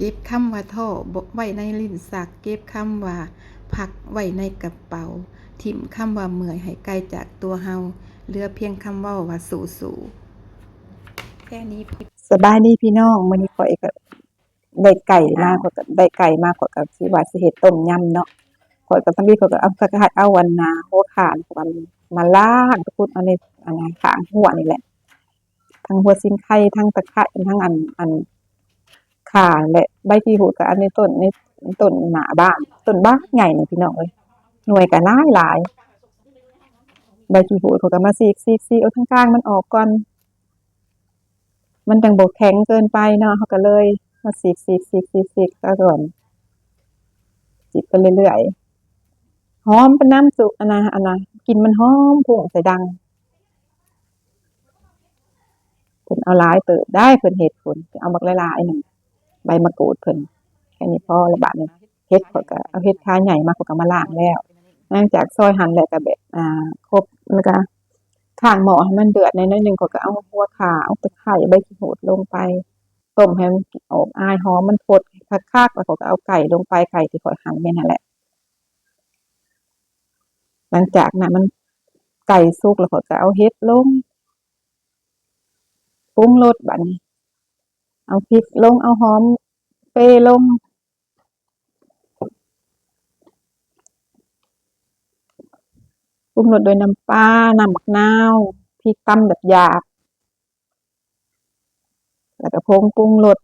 ເກັບຄຳວ່າທໍ້ໄວ້ໃນລິ້ນຊັກ, ເກັບຄຳວ່າພັກໄວ້ໃນກະເປົາ, ຖິ້ມຄຳວ່າເມື່ອຍໃຫ້ໄກຈາກຕົວເຮົາ, ເຫຼືອພຽງຄຳເວົ້າວ່າສູ້ໆ. ແຄ່ນີ້ພໍ. ສະບາຍດີພີ່ນ້ອງ, ມື້ນີ້ຂ້ອຍກໍໄດ້ໄກ່ມາ, ຂ້ອຍກໍໄດ້ໄກ່ມາ, ຂ້ອຍກໍຊິວ່າຊິເຮັດຕົ້ມຍຳເນາະ. ຂ້ອຍກໍທຳອິດ ຂ້ອຍກໍເອົາ ຂ້ອຍກໍເອົາອັນນ່າ ຫົວຂ່າ ມາລ້າງ ໄປຂຸດເອົາໃນອັນນ່າ ຂ້າງຮົ້ວນີ້ແຫຼະ. ທັງຫົວສີໄຄ ທັງຕະໄຄ ທັງອັນ ອັນຂ່າ ແລະ ໃບຂີ້ຫູດ ກໍອັນໃນຕົ້ນ ໃນຕົ້ນໜ້າບ້ານ ຕົ້ນບັກໃຫຍ່ນີ້ພີ່ນ້ອງເອີຍ, ໜ່ວຍກໍຫຼາຍໆ. ໃບຂີ້ຫູດເຂົາກໍມາສີກໆໆ ເອົາທາງກາງມັນອອກກ່ອນ, ມັນຈັ່ງບໍ່ແຂງເກີນໄປເນາະ. ເຮົາກໍເລີຍມາສີກໆໆໆ ຕາກ່ອນ ສີກໄປເລື້ອຍໆ. ຫອມໄປນຳ ສຸກ ອັນນ່າ ອັນນ່າ ກິ່ນມັນຫອມພຸ່ງໃສ່ດັງ. ເພິ່ນເອົາຫຼາຍເຕີບໄດ໋ ເພິ່ນເຮັດ ເພິ່ນເອົາບັກຫຼາຍໆໜຶ່ງ ໃບມະກູດເພິ່ນ. ແຄ່ນີ້ພໍລະບາດນີ້. ເຫັດ ຂ້ອຍກໍເອົາເຫັດຂາໃຫຍ່ມາ ຂ້ອຍກໍມາລ້າງແລ້ວ. ຫຼັງຈາກຊອຍຫັ້ນແລ້ວກໍແບບ ອ່າ ຄົບ ແລ້ວກໍຂ້າງໝໍ້ໃຫ້ມັນເດືອດແດ່ໜ້ອຍໜຶ່ງ, ຂ້ອຍກໍເອົາຫົວຂ່າ ເອົາຕະໄຄ ໃບຂີ້ຫູດລົງໄປ ຕົ້ມໃຫ້ມັນອອກອາຍຫອມ ມັນຟົດຄັກໆ ແລ້ວຂ້ອຍກໍເອົາໄກ່ລົງໄປ, ໄກ່ທີ່ຂ້ອຍຫັ່ນໄວ້ນັ້ນແຫຼະ. ຫຼັງຈາກນັ້ນມັນ ໄກ່ສຸກແລ້ວ ຂ້ອຍກໍເອົາເຫັດລົງ ປຸງລົດບາດນີ້ ເອົາພິກລົງ ເອົາຫອມເປລົງ ປຸງລົດດ້ວຍນ້ຳປາ, ນ້ຳໝາກນາວ, ພິກຕຳຫຍາບໆ ແລ້ວກໍຜົງປຸງລົດ.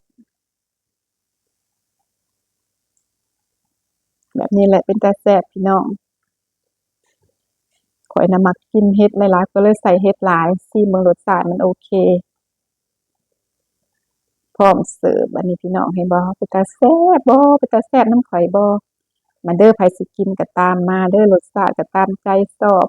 ແບບນີ້ແຫຼະເປັນຕາແຊບພີ່ນ້ອງ. ຂ້ອຍນະມັກກິນເຫັດຫຼາຍໆ ກໍເລີຍໃສ່ເຫັດຫຼາຍ, ຊີມເບິ່ງລົດຊາດມັນໂອເຄ. ພ້ອມເສີບ ອັນນີ້ພີ່ນ້ອງເຫັນບໍ່? ເປັນຕາແຊບບໍ່? ເປັນຕາແຊບນຳຂ້ອຍບໍ່? ມາເດີ ໃຜຊິກິນກໍຕາມມາເດີ, ລົດຊາດກໍຕາມໃຈຊອບ.